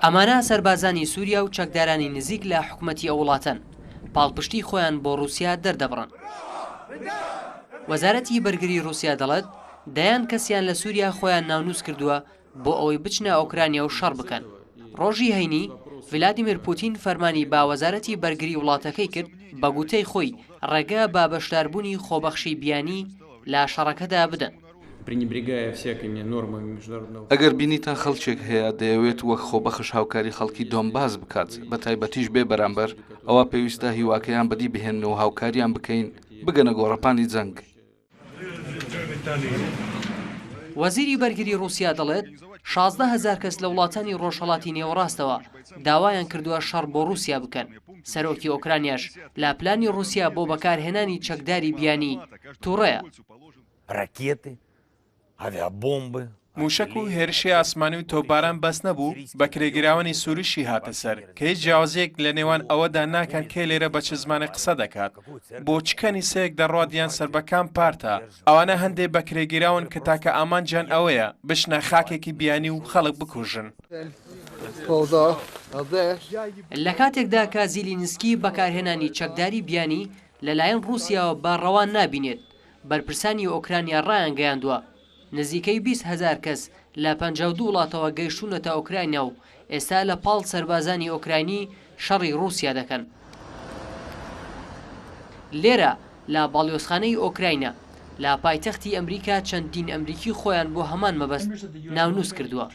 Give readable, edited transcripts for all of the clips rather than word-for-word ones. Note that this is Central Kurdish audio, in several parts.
ئەمانە سەربازانی سووریا و چەکدارانی نزیک لە حکومەتی ئەو وڵاتەن، پاڵپشتی خۆیان بۆ ڕووسیا دەردەبڕن. وەزارەتی بەرگری ڕووسیا دەڵێت، دەیان کەسیان لە سووریا خۆیان ناونووس کردووە بۆ ئەوەی بچنە ئۆکرانیا و شەڕ بکەن. ڕۆژی هەینی، ڤلادیمیر پوتین فەرمانی بە وەزارەتی بەرگری وڵاتەکەی کرد، بە گوتەی خۆی ڕێگە بە بەشداربوونی خۆبەخشی بیانی لە شەڕەکەدا بدەن. ئەگەر بینیتان خەڵکێک هەیە دەیەوێت وەک خۆبەخش هاوکاری خەڵکی دۆنباس بکات، بەتایبەتیش بێ بەرامبەر، ئەوا پێویستە هیواکەیان بەدی بهێنن و هاوکاریان بکەین بگەنە گۆڕەپانی جەنگ. وەزیری بەرگری ڕووسیا دەڵێت، 16 هەزار کەس لە وڵاتانی ڕۆژهەڵاتی نێوەڕاستەوە داوایان کردووە شەڕ بۆ ڕووسیا بکەن، سەرۆکی ئۆکرانیاش لە پلانی ڕووسیا بۆ بەکارهێنانی چەکداری بیانی تووڕەیە. مووشەک و هێرشی ئاسمانی و تۆپباران بەس نەبوو، بەکرێگیراوانی سووریشی هاتە سەر، کە هیچ جیاوازییەک لە نێوان ئەوەدا ناکەن کێ لێرە بە چ زمانێک قسە دەکات، بۆ چ کەنیسەیەک دەڕوات یان سەر بە کام پارتە، ئەوانە هەندێ بەکرێگیراون کە تاکە ئامانجیان ئەوەیە بچنە خاکێکی بیانی و خەڵک بکوژن. لە کاتێکدا کە زیلینسکی بەکارهێنانی چەکداری بیانی لەلایەن ڕووسیاوە بە ڕەوا نابینێت، بەرپرسانی ئۆکرانیا ڕایانگەیاندووە، نزیکەی 20 هەزار کەس لە 52 وڵاتەوە گەیشتوونەتە ئۆکراینا و ئێستا لە پاڵ سەربازانی ئۆکراینی شەڕی ڕووسیا دەکەن. لێرە لە باڵیۆزخانەی ئۆکراینا لە پایتەختی ئەمریکا چەندین ئەمریکی خۆیان بۆ هەمان مەبەست ناونووس کردووە.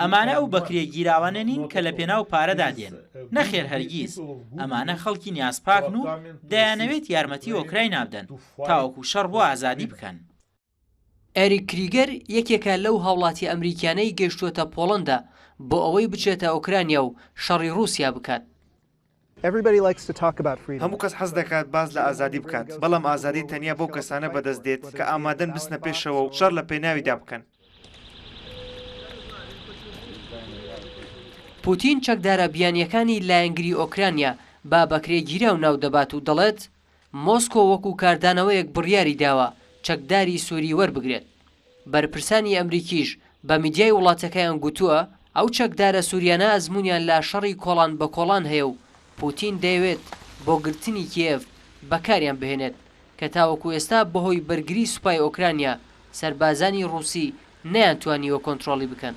ئەمانە ئەو بەکرێگیراوانە نین کە لە پێناو پارەدا دێن، نەخێر هەرگیز، ئەمانە خەڵکی نیازپاکن و دەیانەوێت یارمەتی ئۆکراینا بدەن تاوەکو شەڕ بۆ ئازادی بکەن. ئێریک کریگەر یەکێکە لەو هاوڵاتیە ئەمریکیانەی گەیشتووەتە پۆڵەندا بۆ ئەوەی بچێتە ئۆکرانیا و شەڕی ڕووسیا بکات. هەموو کەس حەز دەکات باس لە ئازادی بکات، بەڵام ئازادی تەنیا بەو کەسانە بەدەست دێت کە ئامادەن بچنە پێشەوە و شەڕ لە پێناویدا بکەن. پوتین چەکدارە بیانییەکانی لایەنگری ئۆکرانیا بە بەکرێگیراو ناودەبات و دەڵێت، مۆسکۆ وەکو کاردانەوەیەک بڕیاری داوە چەکداری سوری وەربگرێت. بەرپرسانی ئەمریکیش بە میدیای وڵاتەکەیان گوتووە، ئەو چەکدارە سوریانە ئەزموونیان لە شەڕی کۆڵان بە کۆڵان هەیە و پوتین دەیەوێت بۆ گرتنی کیێڤ بەکاریان بهێنێت کە تاوەکو ئێستا بەهۆی بەرگری سوپای ئۆکرانیا سەربازانی ڕووسی نەیانتوانیوە کۆنترۆڵی بکەن.